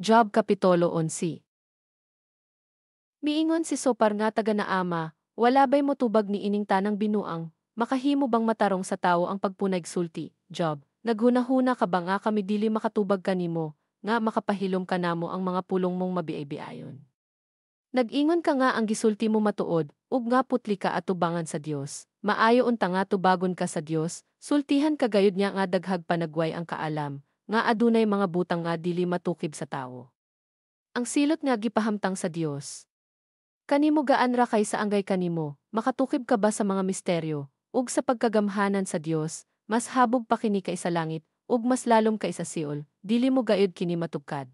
Job Kapitulo 11. Miingon si Sopar nga taga Naama, "Wala bay motubag niining tanang binuang? Makahimo bang matarong sa tawo ang pagpunayg sulti, Job? Naghunahuna ka ba nga kami dili makatubag kanimo, nga makapahilom kanamo ang mga pulong mong mabiay-biayon? Nag-ingon ka nga ang gisulti mo matuod, ug nga putli ka atubangan sa Dios. Maayo unta nga tubagon ka sa Dios, sultihan ka gayud niya nga daghag panagway ang kaalam, nga adunay mga butang nga dili matukib sa tawo." Ang silot nga gipahamtang sa Dios. Kanimo gaan ra kaysa angay kanimo, makatukib ka ba sa mga misteryo, ug sa pagkagamhanan sa Dios? Mas habog pa kini kaysa langit, ug mas lalom kaysa Seol, dili mo gayud kini matugkad.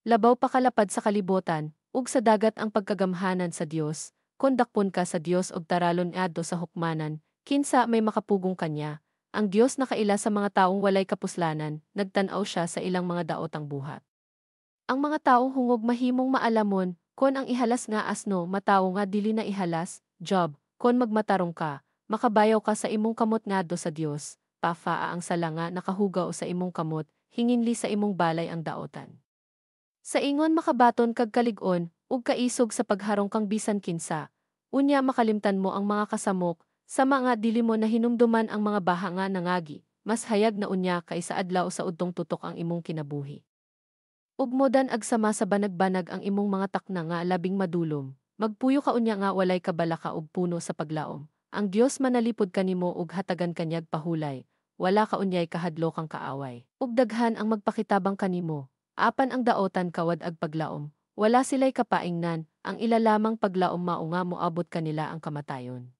Labaw pa kalapad sa kalibotan, ug sa dagat ang pagkagamhanan sa Dios. Kon dakpon ka sa Dios og taralon ngadto sa hukmanan, kinsa may makapugong kanya? Ang Dios nakaila sa mga taong walay kapuslanan, nagtan-aw siya sa ilang mga daotang buhat. Ang mga taong hungog mahimong maalamon, kon ang ihalas nga asno matawo nga dili na ihalas. Job, kon magmatarong ka, makabayaw ka sa imong kamot ngadto sa Dios, pafaa ang sala nga nakahugaw sa imong kamot, hinginli sa imong balay ang daotan. Sa ingon makabaton kag kalig-on, ug kaisog sa pagharong kang bisan kinsa. Unya makalimtan mo ang mga kasamok, sama nga dili mo nahinumduman ang mga baha nga nangagi, mas hayag na unya kaysa adlaw sa udtong tutok ang imong kinabuhi. Ug modan-ag sama sa banag-banag ang imong mga takna nga labing madulom, magpuyo ka unya nga walay kabalaka ug puno sa paglaom. Ang Dios manalipod kanimo ug hatagan ka niyag pahulay, wala ka unyay kahadlokang kaaway. Ug daghan ang magpakitabang kanimo, apan ang daotan kawad-ag paglaom, wala sila'y kapaingnan, ang ila lamang paglaom mao nga moabot kanila ang kamatayon.